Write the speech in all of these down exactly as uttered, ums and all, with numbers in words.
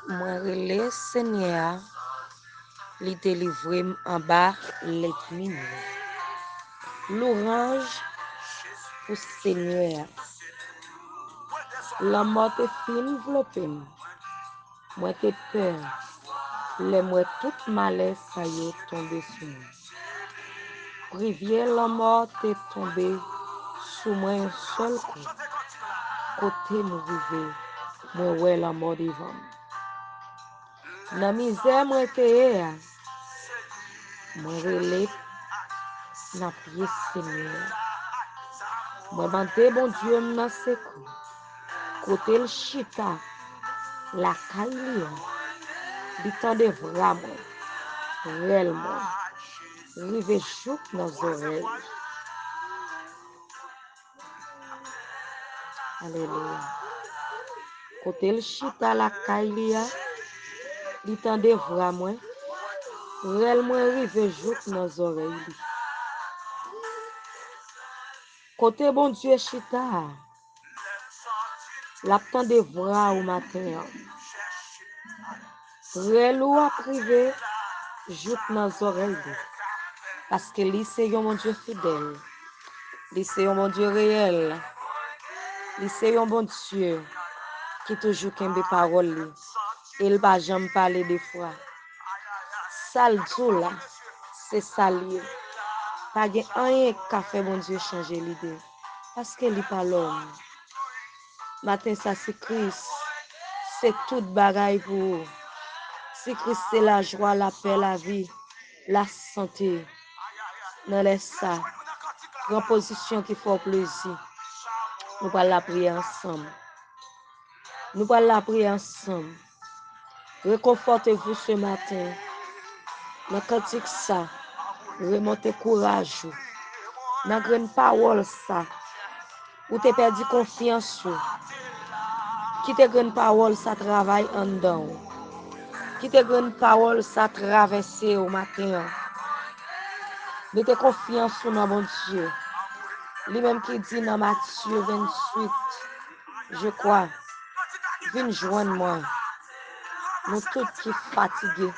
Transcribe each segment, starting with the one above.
Mwen rele Senyè a, li delivre m anba lènmi m yo. Louwanj pou Senyè a. Lanmò te fin vlope m. Mwen te pè lè m wè tout malè sa yo tonbe sou mwen. Rivyè lanmò te tonbe sou mwen yon sèl kou. Kote m rive, mwen wè lanmò devan m. Nan mizè mwen te ye a, mwen rele nan pye Senyè a. Mwen mande Bondye m nan sekou. Kote l chita lakay li a, li tande vra mwen, rèl mwen rive jouk nan zòrèy li. Alelouya. Kote l chita lakay li a, li tande vra mwen, rèl mwen rive jouk nan zòrèy li. Kote Bondye chita a, l ap tande vwa w maten an. Rèl ou ap rive jouk nan zòrèy li, paske li se yon Bondye fidèl, li se yon Bondye reyèl, li se yon Bondye ki toujou kenbe pawòl li, e l pa janm pale de fwa. Sa l di w la, se sa l ye. Pa gen anyen k ka fè Bondye chanje lide, paske li pa lòm. Maten sa, si Kris se tout bagay pou ou, si Kris se lajwa, lapè, lavi, lasante, nan lè sa, pran pozisyon ki fè w plezi. Nou pral lapriyè ansanm. Nou pral lapriyè ansanm. Réconfortez-vous ce matin. Nan kantik sa, remonte kouraj ou. Nan grenn pawòl sa, ou te pèdi konfyans ou. Kite grenn pawòl sa travay anndan ou. Kite grenn pawòl sa travèse ou maten an. Mete konfyans ou nan Bondye. Li menm ki di nan Matye venntuit, je crois, vin jwenn mwen. Nou tout ki fatige,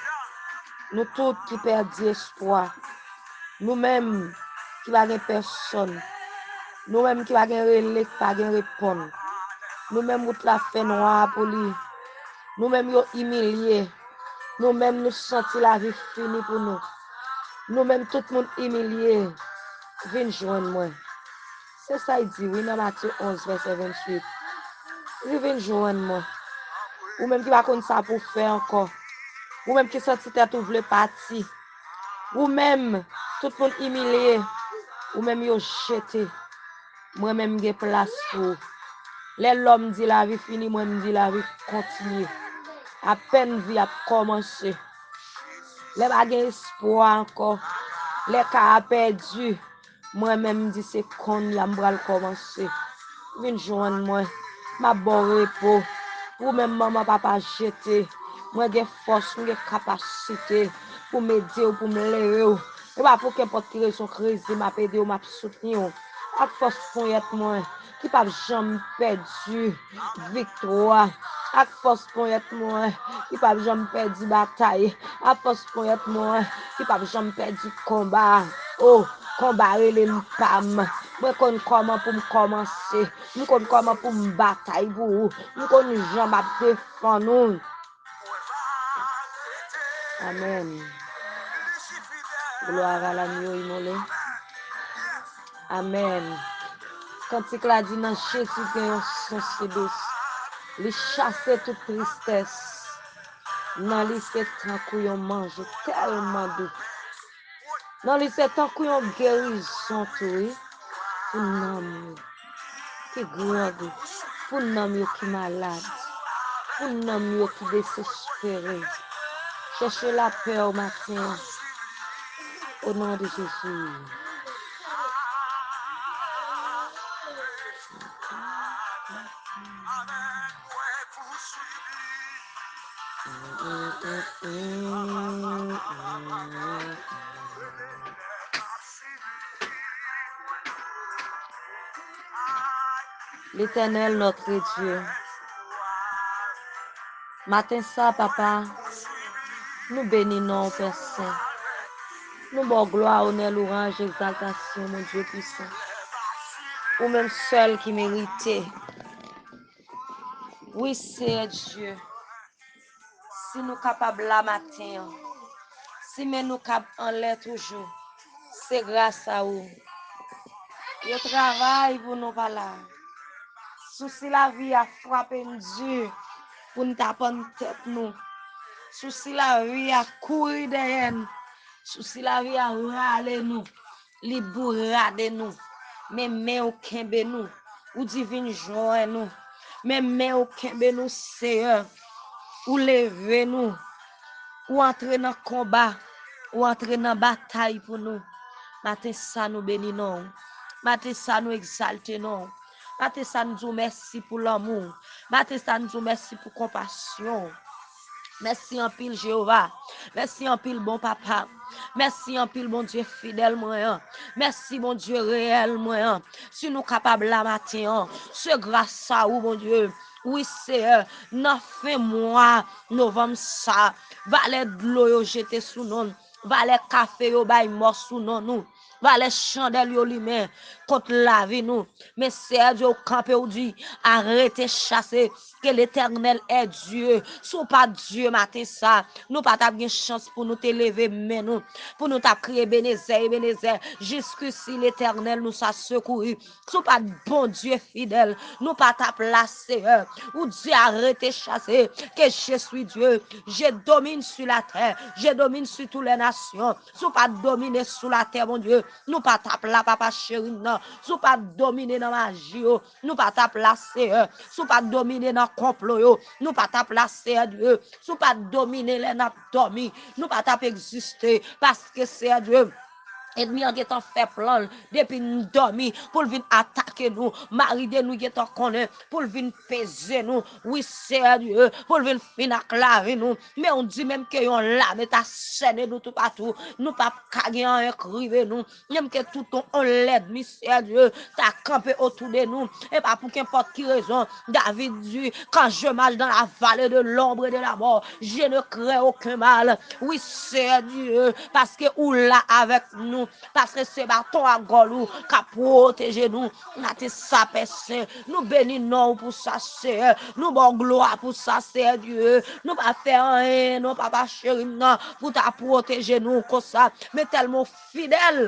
nou tout ki pèdi espwa, nou menm ki pa gen pèsòn, nou menm ki pa gen rele, ki pa gen reponn, nou menm wout la fè nwa pou li, nou menm yo imilye, nou menm nou santi lavi fini pou nou, nou menm tout moun imilye, vin jwenn mwen. Se sa l di, wi, nan Matye onz, vèsè venntuit. Li vin jwenn mwen. Ou menm ki pa konn sa pou w fè ankò. Ou menm ki santi tèt ou vle pati. Ou menm, tout moun imilye. Ou menm yo jete. Mwen menm m gen plas pou ou. Lè lòm di lavi fini, mwen m di lavi kontinye. Apèn vi ap kòmanse. Lè pa gen espwa ankò. Lè ka a pèdi. Mwen menm, m di se kounye a m pral kòmanse. Vin jwenn mwen. M ap ba w repo. Ou menm manman, papa jete. Mwen gen fòs, m gen kapasite pou m ede w, pou m leve w. E pa pou kenpòt ki rezon krize, m ap ede w, m ap soutni w. Ak fòs ponyèt mwen, ki p ap janm pèdi viktwa. Ak fòs ponyèt mwen, ki p ap janm pèdi batay. Ak fòs ponyèt mwen, ki p ap janm pèdi konba. O, konba rele m pa m. Mwen konn kòman pou m kòmanse. M konn kòman pou m batay pou ou. M konn jan m ap defann ou. Amèn. Glwa a l'agneau immolé. Amèn. Kantik la di, nan Jezi gen yon son si dous. Li chase tout tristès. Nan li se tankou yon manje tèlman dou. Nan li se tankou yon gerizon tou, wi, pou nanm yo ki grangou, pou nanm yo ki malad, pou nanm yo ki dezespere. Chèche lapè w maten an, o non de Jezi. L'Éternel, notre Dieu, Maten sa, Papa, nou beni non w, Pè Sen. Nou ba w glwa, onè, louwanj, egzaltasyon, Bondye pwisan. Ou menm sèl ki merite. Wi, Seyè Dye, si nou kapab la maten an, si men nou kab anlè toujou, se gras a ou. Yo travay pou nou pa la. Sousi lavi a frape n di pou n ta pann tèt nou. Sousi lavi a kouri dèyè n. Sousi lavi a rale nou. Li bourade nou. Men men w kenbe nou. Ou di vin jwenn nou. Men men w kenbe nou, Seyè. Ou leve nou. Ou antre nan konba. Ou antre nan batay pou nou. Maten sa, nou beni non w. Maten sa, nou egzalte non w. Maten sa, nou di w mèsi pou lanmou w. Maten sa, nou di w mèsi pou konpasyon w. Mèsi anpil, Jewova. Mèsi anpil, bon Papa. Mèsi anpil, Bondye fidèl mwen an. Mèsi, Bondye reyèl mwen an. Si nou kapab la maten an, se gras a ou, Bondye. Wi, Seyè, nan fen mwa novanm sa, valè dlo yo jete sou non n, valè kafe yo bay mò sou non nou, valè chandèl yo limen kont lavi nou. Men Seyè Dye, ou kanpe, ou di, arete chase, que l'Éternel est Dieu. Si w pa t Dye maten sa, nou pa t ap gen chans pou nou te leve men nou, pou nou t ap kriye Ebenezè, Ebenezè. Jusqu'ici, l'Éternel nous a secourus. Si w pa t Bondye fidèl, nou pa t ap la, Seyè. Ou di arete chase, que je suis Dieu, je domine sur la terre, je domine sur toutes les nations. Si w pa t domine sou latè, Bondye, nou pa t ap la, Papa cheri m nan. Si w pa t domine nan maji yo, nou pa t ap la, Seyè. Si w pa t domine nan konplo yo, nou pa t ap la, Seyè Dye. Si w pa t domine lè n ap dòmi, nou pa t ap egziste. Paske, Seyè Dye, enmi an gentan fè plan l depi n dòmi pou l vin atake nou. Maride nou gentan konnen pou l vin peze nou. Wi, Seyè Dye, pou l vin fin ak lavi nou. Men w di menm ke yon lame ta sènen nou toupatou, nou p ap ka gen anyen k rive nou. Menm ke tout yon lènmi, Seyè Dye, ta kanpe otou de nou. E pa pou kenpòt ki rezon, David di, quand je marche dans la vallée de l'ombre de la mort, je ne crains aucun mal. Wi, Seyè Dye, paske ou la avèk nou, paske se baton ak gòl ou k ap pwoteje nou. Maten sa, Pè Sen, nou beni non w pou sa, Seyè. Nou ba w glwa pou sa, Seyè Dye. Nou pa fè anyen, non, Papa cheri m nan, pou ta pwoteje nou konsa. Men tèlman w fidèl,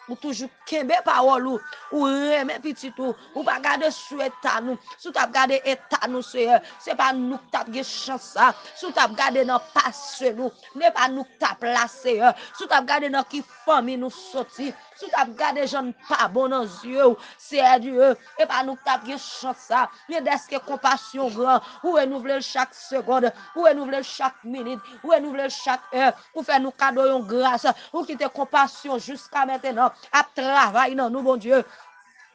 ou toujou kenbe pawòl ou, ou renmen pitit ou, ou pa gade sou eta nou. Si w t ap gade eta nou, Seyè, se pa nou k t ap gen chans sa. Si w t ap gade nan pase nou, se pa nou k t ap la, Seyè. Si w t ap gade nan ki fanmi nou soti, si w t ap gade jan n pa bon nan zye w, Seyè Dye, e pa nou k t ap gen chans sa. Men dèske konpasyon w gran, ou renouvle l chak segonn, ou renouvle l chak minit, ou renouvle l chak è, ou fè nou kado yon gras, ou kite konpasyon jiska mentenan ap travay nan nou, Bondye.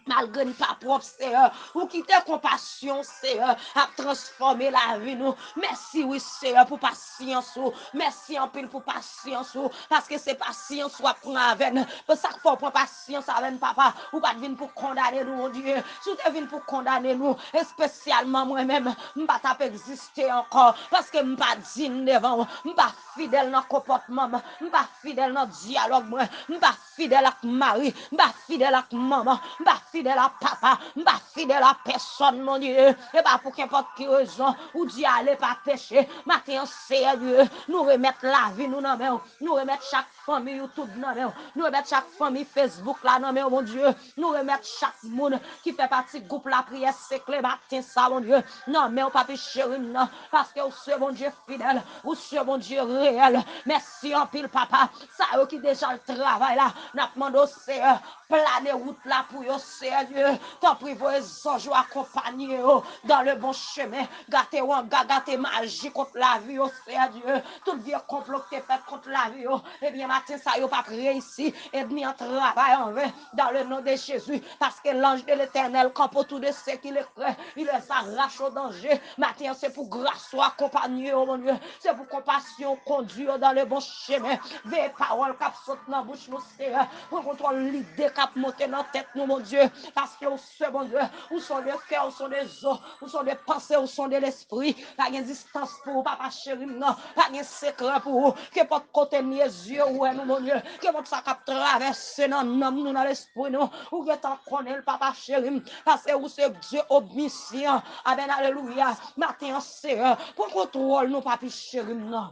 Malgre n pa pwòp, Seyè, ou kite konpasyon, Seyè, ap transfòme lavi nou. Mèsi, wi, Seyè, pou pasyans ou. Mèsi anpil pou pasyans ou, paske se pasyans w ap pran avè n. Pou sa k fè w pran pasyans avè n, Papa, ou pa t vin pou kondane nou, Bondye. Si w te vin pou kondane nou, espesyalman mwen menm, m pa t ap egziste ankò, paske m pa dign devan w. M pa fidèl nan konpòtman m, m pa fidèl nan dyalòg mwen, m pa fidèl ak mari, m pa fidèl ak manman, m pa fidèl ak papa, m pa fidèl a pèsòn, Bondye. E pa pou kenpòt ki rezon, ou di ale pa peche. Maten an, Seyè Dye, nou remèt lavi nou nan men w. Nou remèt chak fanmi YouTube nan men w. Nou remèt chak fanmi Facebook la nan men w, Bondye. Nou remèt chak moun ki fè pati gwoup lapriyè sekle maten sa, Bondye, nan men w, Papi cheri m nan, paske ou se Bondye fidèl, ou se Bondye reyèl. Mèsi anpil, Papa. Sa yo ki deja al travay la, n ap mande w, Seyè, plane wout la pou yo, Seyè Dye. Tanpri, voye zanj ou akonpanye yo dans le bon chemin. Gate wanga, gate maji kont lavi yo, Seyè Dye. Tout vye konplo ki te fèt kont lavi yo, ebyen, maten sa, yo p ap reyisi. Ènmi an travay anven, dans le nom de Jésus, paske l'ange de l'Éternel campe autour de ceux qui le craignent, il les arrache au danger. Maten an, se pou gras ou akonpanye yo, Bondye. Se pou konpasyon ou kondui yo dans le bon chemin. Veye pawòl k ap sot nan bouch nou, Seyè. Pran kontwòl lide k ap monte nan tèt nou, Bondye, paske ou se Bondye, ou sonde kè, ou sonde zo, ou sonde panse, ou sonde lespri. Pa gen distans pou ou, papa cheri m nan. Pa gen sekrè pou ou. Kenpòt kote n ye, zye ou wè nou, Bondye. Kenpòt sa k ap travèse nan nanm nou, nan lespri nou, ou gentan konnen l, papa cheri m. Paske ou se Dye omnisyan. Amèn, alelouya. Maten an, Seyè, pran kontwòl nou, papi cheri m nan.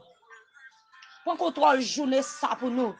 Pran kontwòl jounen sa pou nou.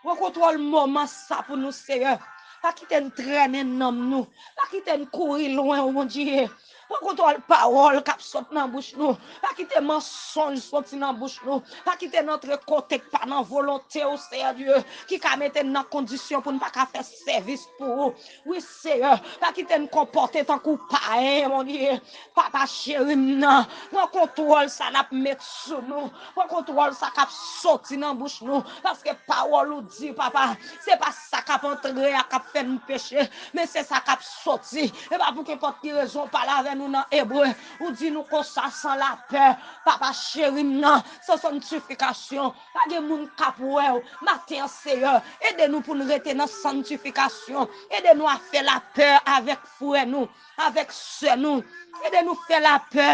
Pran kontwòl moman sa pou nou, Seyè. Pa kite n trennen nanm nou. Pa kite n kouri lwen ou, Bondye. Pran kontwòl pawòl k ap sot nan bouch nou. Pa kite mansonj soti nan bouch nou. Pa kite n antre kote k pa nan volonte ou, Seyè Dye, ki ka mete n nan kondisyon pou n pa ka fè sèvis pou ou. Wi, Seyè, pa kite n konpòte tankou payen, Bondye. Papa cheri m nan, pran kontwòl sa n ap met sou nou. Pran kontwòl sa k ap soti nan bouch nou. Paske pawòl ou di, papa, se pa sa k ap antre a k ap fè n peche, men se sa k ap soti. E pa pou kenpòt ki rezon, pale avè nou nan Ebre. Ou di nou konsa, san lapè, papa cheri m nan, san santifikasyon, pa gen moun k ap wè w. Maten an, Seyè, ede nou pou n rete nan santifikasyon. Ede nou a fè lapè avèk frè nou, avèk sè nou. Ede nou fè lapè.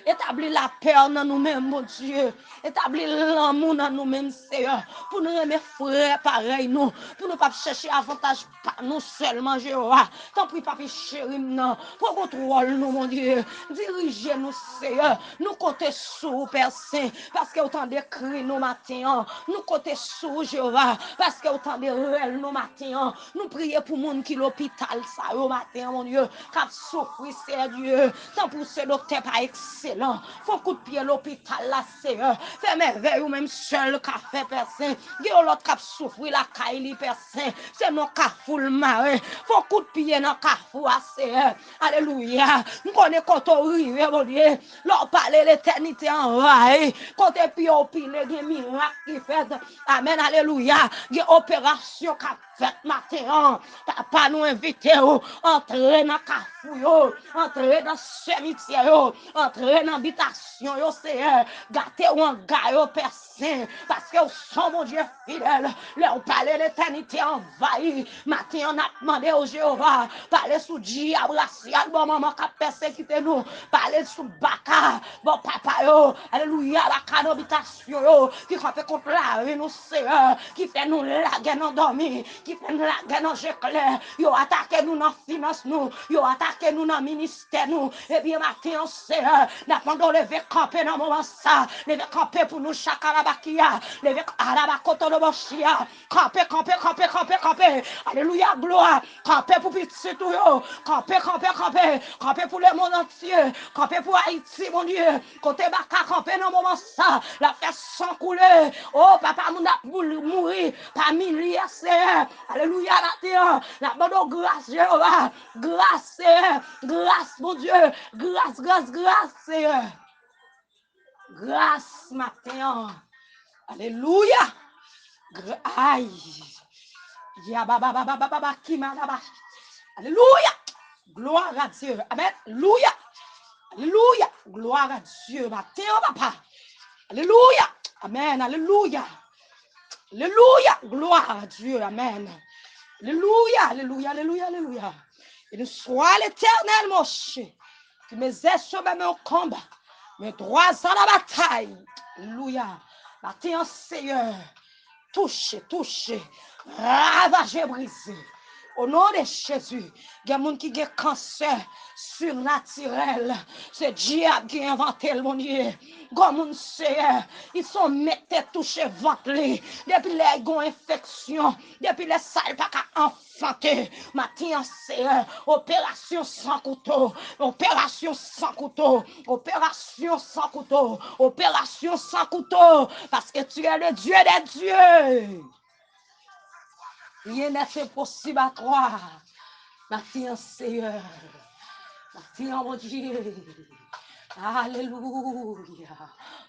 Etabli lapè nan nou menm, Bondye. Etabli lanmou nan nou menm, Seyè. Pou nou renmen frè parèy nou. Pou nou p ap chèche avantaj pa nou sèlman, Jewova. Tanpri, papi cheri m nan. Pran kontwòl nou, Bondye. Dirije nou, Seyè. Nou konte sou ou, Pè Sen. Paske ou tande kri nou maten an. Nou konte sou ou, Jewova. Paske ou tande rèl nou maten an. Nou priye pou moun ki lopital sa yo maten an, Bondye. K ap soufri, Seyè Dye. Tanpri se doktè pa ekselan. Fè yon kout pye lopital la, Seyè. Fè mèvèy ou menm sèl ka fè, Pè Sen. Gen yon lòt k ap soufri lakay li, Pè Sen. Se nan kafou l mare. Fè yon kout pye nan kafou a, Seyè. Alelouya. M konnen kote w rive, Bondye. Lè w pale, letènite anvayi. Kote pye w pile, gen mirak ki fèt. Amèn, alelouya. Gen operasyon k ap fèt maten an. Papa, nou envite w antre nan kafou yo, antre nan simityè yo, antre nan bitasyon yo, Seyè. Gate wanga yo, Pè Sen, paske w se yon Bondye fidèl. Lè w pale, letènite anvayi. Maten an, n ap mande w, Jewova, pale sou dyab rasyal bò manman k ap pèsekite nou. Pale sou baka bò papa yo. Alelouya, baka nan bitasyon yo, ki kanpe kont lavi nou, Seyè, ki fè nou lagè nan dòmi, ki fè n lagè nan je klè. Yo atake nou nan finans nou, yo atake nou nan ministè nou. Ebyen, maten an, Seyè, n ap mande w leve kanpe nan moman sa. Leve kanpe pou nou, chak alabakia, leve alabakotodobochia. Kanpe, kanpe, kanpe, kanpe, kanpe. Alelouya, glwa. Kanpe pou pitit ou yo. Kanpe, kanpe, kanpe. Kanpe pou lemonn antye. Kanpe pou Ayiti, Bondye. Kote baka kanpe nan moman sa, l ap fè san koule. O, papa, moun ap mouri, mouri pa milye, Seyè. Alelouya, maten an. N ap mande w gras, Jewova. Gras, Seyè. Gras, Bondye. Gras, gras, gras, Seyè. Gras, maten an. Alelouya. Gra- Ay. Ya ba ba ba ba ba ba ba ki ma la ba. Alelouya. Gloire à Dieu. Amen. Louya. Alelouya. Gloire à Dieu. Maten an, papa. Alelouya. Amen. Alelouya. Alelouya. Gloire à Dieu. Amen. Alelouya. Alelouya. Alelouya. Alelouya. Béni soit l'Éternel, mon Dieu, qui me zè sur mes combats, mes droits à la bataille. Alelouya. Maten an, Seyè, touche, touche, ravaje, brize. O non de Jezi, gen moun ki gen kansè sinatirèl. Se dyab ki envante l, Bondye. Gen moun, Seyè, li se yon mèt tèt touche vant li. Depi lè gen enfeksyon, depi lè sa l pa ka anfante. Maten an, Seyè, operasyon san kouto, operasyon san kouto, operasyon san kouto, operasyon san kouto, paske tu es le Dieu des dieux. Rien n'est impossible à toi. Maten an, Seyè. Maten an, Bondye. Alelouya.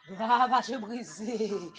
Ravaje, brize.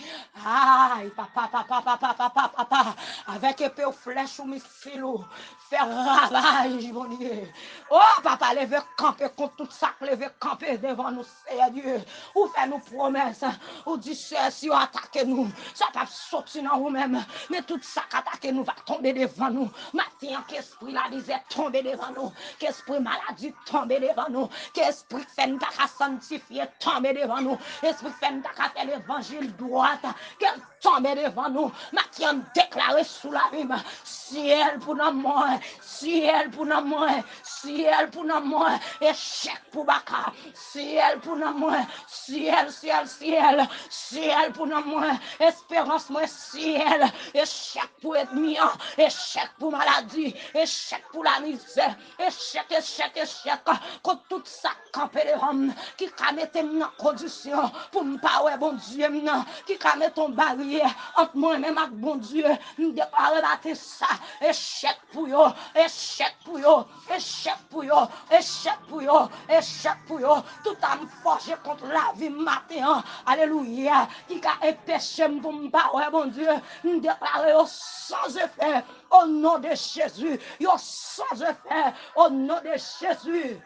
Ay, papa, papa, papa, papa, papa. Avèk epe w, flèch ou, misil ou, fè ravaj, Bondye. O, papa, leve kanpe kont tout sa k leve kanpe devan nou, Seyè Dye. Ou fè nou pwomès. Ou di, Seyè, si yo atake nou, sa p ap soti nan ou menm. Men tout sa k atake nou va tonbe devan nou. Maten an, ke espri lamizè tonbe devan nou. Ke espri maladi tonbe devan nou. Ke espri k fè n pa ka sanntifye tonbe devan nou. Espri k fè n pa ka fè levanjil dwat. Ke l tonbe devan nou. Maten an, m deklare sou lavi m. Syèl pou nanm mwen. Syèl pou nanm mwen. Syèl pou nanm mwen. Echèk pou baka. Syèl pou nanm mwen. Syèl, syèl, syèl. Syèl pou nanm mwen. Esperans mwen, syèl. Echèk pou ènmi an. Echèk pou maladi. Echèk pou lamizè. Echèk, echèk, echèk kont tout sa k kanpe devan m, ki ka mete m nan kondisyon pou m pa wè Bondye m nan, ki ka mete yon baryè ant mwen menm ak Bondye. M deklare maten sa, echèk pou yo, echèk pou yo, echèk pou yo, echèk pou yo, echèk pou yo. Tout zam fòje kont lavi m maten an, alelouya, ki ka anpeche m pou m pa wè Bondye, m deklare yo san efè. O non de Jezi, yo san efè. O non de Jezi.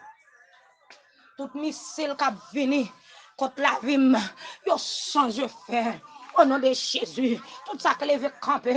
Tout misil k ap vini kont lavi m, yo san efè. O non de Jezi, tout sa k leve kanpe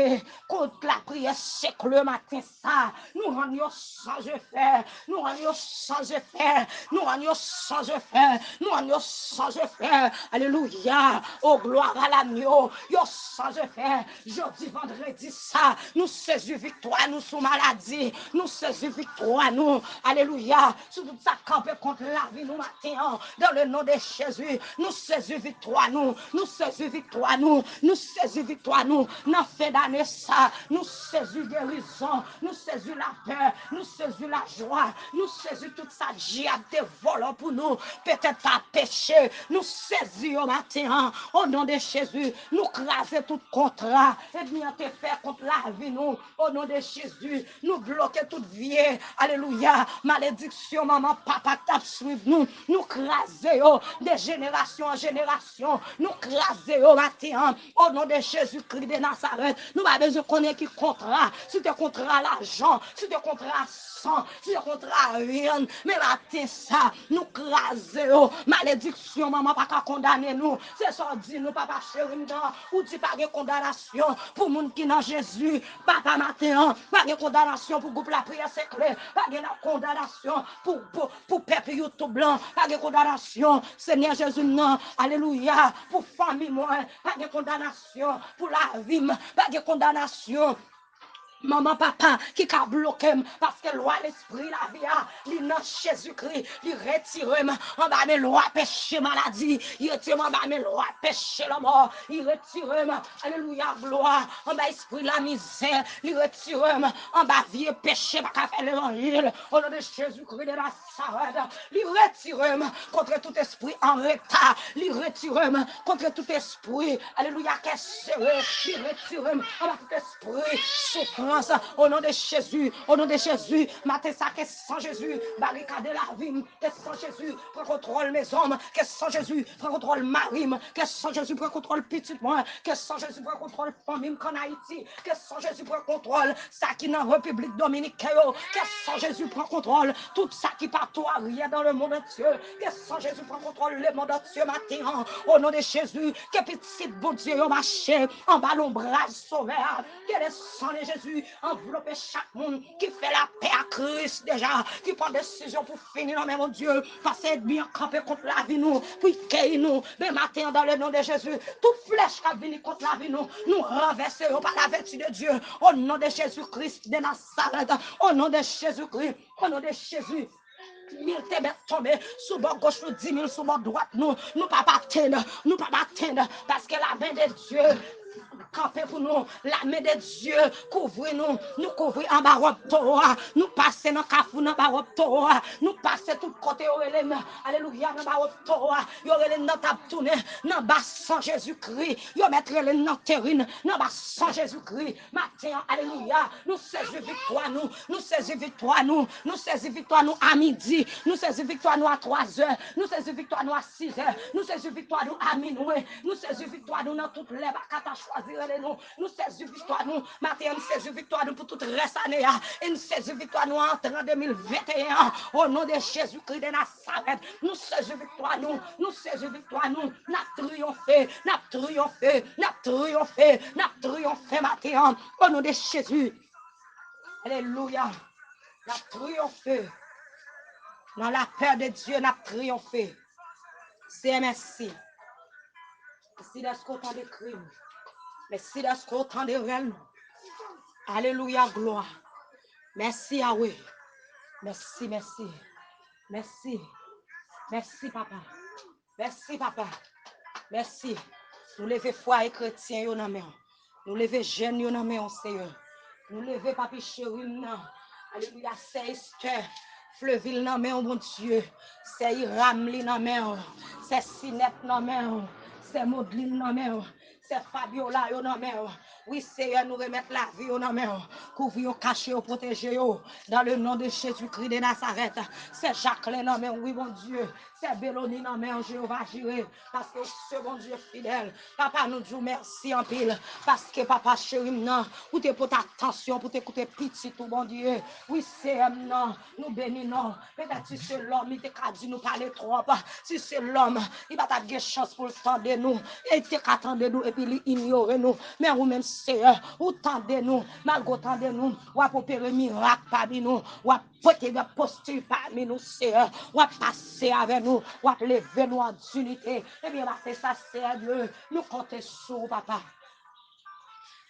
kont lapriyè sekle maten sa, nou rann yo san efè. Nou rann yo san efè. Nou rann yo san efè. Nou rann yo san efè. Alelouya. O glwa a lanyo. Yo san efè. Jodi vandredi sa, nou sezi viktwa nou sou maladi. Nou sezi viktwa nou. Alelouya. Sou tout sa k kanpe kont lavi nou maten an. Dans le nom de Jésus, nou sezi viktwa nou. Nou sezi viktwa nou. Nou sezi viktwa nou. Nan fen dane sa, nou sezi gerizon. Nou sezi lapè. Nou sezi lajwa. Nou sezi tout sa dyab te vòlò pou nou. Petèt pa peche. Nou sezi yo maten an. O non de Jezi, nou kraze tout kontra ènmi an te fè kont lavi nou. O non de Jezi, nou bloke tout vye, alelouya, malediksyon manman, papa k t ap swiv nou. Nou kraze yo de jenerasyon an jenerasyon. Nou kraze yo maten an. O non de Jezi Kris de Nazarèt, nou pa bezwen konnen ki kontra. Si te kontra lajan, si te kontra san, si te kontra vyann, men maten sa, nou kraze yo. Malediksyon manman pa ka kondane nou. Se sa w di nou, papa cheri m nan. Ou di pa gen kondanasyon pou moun ki nan Jezi. Papa, maten an, pa gen kondanasyon pou gwoup lapriyè sekle. Pa gen kondanasyon pou, pou, pou pèp YouTube lan. Pa gen kondanasyon, Senyè Jezi m nan. Alelouya. Pou fanmi mwen, pa gen kondanasyon. Pou lavi m, pa gen kondanasyon. Manman, papa ki ka bloke m, paske lwa lespri lavi a, li nan Jezikri, li retire m anba men lwa peche maladi, li retire m anba men lwa peche lanmò, li retire m, alelouya, glwa, anba espri lamizè, li retire m anba vye peche pa ka fè levanjil, o non de Jezikri de Nazarèt. Li retire m kont tout espri an reta. Li retire m kont tout espri, alelouya, kè sere. Li retire m anba tout espri soufrans. O non de Jezi, o non de Jezi, maten sa ke san Jezi barikade lavi m. Ke san Jezi pran kontwòl mezon m. Ke san Jezi pran kontwòl mari m. Ke san Jezi pran kontwòl pitit mwen. Ke san Jezi pran kontwòl fanmi m k ann Ayiti. Ke san Jezi pran kontwòl sa ki nan Repiblik Dominiken yo. Ke san Jezi pran kontwòl tout sa ki patou aryè dans le monde entier. Ke san Jezi pran kontwòl le monde entier maten an. O non de Jezi, ke pitit Bondye yo mache anba lonbraj Sovè a. Ke le san de Jezi anvlope chak moun ki fè lapè a Kris deja, ki pran desizyon pou fini nan men Bondye. Paske ènmi an kanpe kont lavi nou, pou l keyi nou. Men maten an, dans le nom de Jésus, tout flèch k ap vini kont lavi nou, nou ranvèse yo pa la vèti de Dye. O non de Jezikri de Nazarèt, o non de Jezikri, o non de Jezi. Mil te mèt tonbe sou bò goch nou, di mil sou bò dwat nou, nou p ap atenn, nou p ap atenn, paske lamen de Dye kanpe pou nou. Lame de Dye kouvri nou. Nou kouvri anba wòb towo a. Nou pase nan kafou nan anba wòb towo a. Nou pase tout kote yo rele n. Alelouya, nan anba wòb towo a. Yo rele n nan tab tounen. Nan ba san Jezikri. Yo mèt rele n nan terin. Nan ba san Jezikri. Maten an, alelouya. Nou sezi viktwa nou. Nou sezi viktwa nou. Nou sezi viktwa nou a midi. Nou sezi viktwa nou a twazè. Nou sezi viktwa nou a sizè. Nou sezi viktwa nou a minwi. Nou sezi viktwa nou nan tout lè Baka ta chwazi rele nou. Nou sezi viktwa nou. Maten an, n sezi viktwa nou pou tout rès ane a. E n sezi viktwa nou an antran de mil venteyen an. O non de Jezikri de Nazarèt, nou sezi viktwa nou. Nou sezi viktwa nou. N ap triyonfe. N ap triyonfe. N ap triyonfe. N ap triyonfe maten an. O non de Jezi. Alelouya. N ap triyonfe. Nan lapè de Dye, n ap triyonfe. Seyè, mèsi. Mèsi dèske w tande kri m. Mèsi dèske w tande rèl nou. Alelouya, glwa. Mèsi, Yawe. Mèsi, mèsi. Mèsi. Mèsi, papa. Mèsi, papa. Mèsi. Nou leve fwaye kretyen yo nan men w. Nou leve jèn yo nan men w, Seyè. Nou leve papi cheri m nan. Alelouya, sè Estè Flevil nan men w, Bondye. Sè Iram li nan men w. Sè Sinèt nan men w. Sè Modlin nan men w. Sè Fabiola yo nan men w. Wi, Seyè, nou remèt lavi yo nan men w. Kouvri yo, kache yo, pwoteje yo. Dans le nom de Jésus-Christ de Nazareth. Sè Jacqueline nan men w, wi, Bondye. Sè Beloni nan men w, Jewova Jire. Paske w se Bondye fidèl. Papa, nou di w mèsi anpil. Paske, papa cheri m nan, ou te pote atansyon, pou te koute pitit ou, Bondye. Wi, Seyè m nan, nou beni non. Petèt si se lòm, li te ka di nou pale twòp. Si se lòm, li pa t ap gen chans pou l tande nou. E li te ka tande nou, epi li inyore nou. Men ou menm, Seyè, ou tande nou. Malgre w tande nou, w ap opere mirak pami nou. W ap pote de posti pami nou, Seyè. W ap pase avè nou. W ap leve nou an dinite. Ebyen, maten sa, Seyè Dye, nou konte sou ou, papa.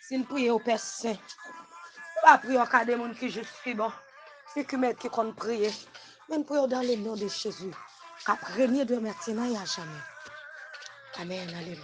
Si n priye w, Pè Sen, nou pa priye w ka de moun ki jis, ki bon, ki, ki mèt, ki konn priye. Men n priye w dans le nom de Jésus, k ap renye de maintenant et à jamais. Amèn, alelouya.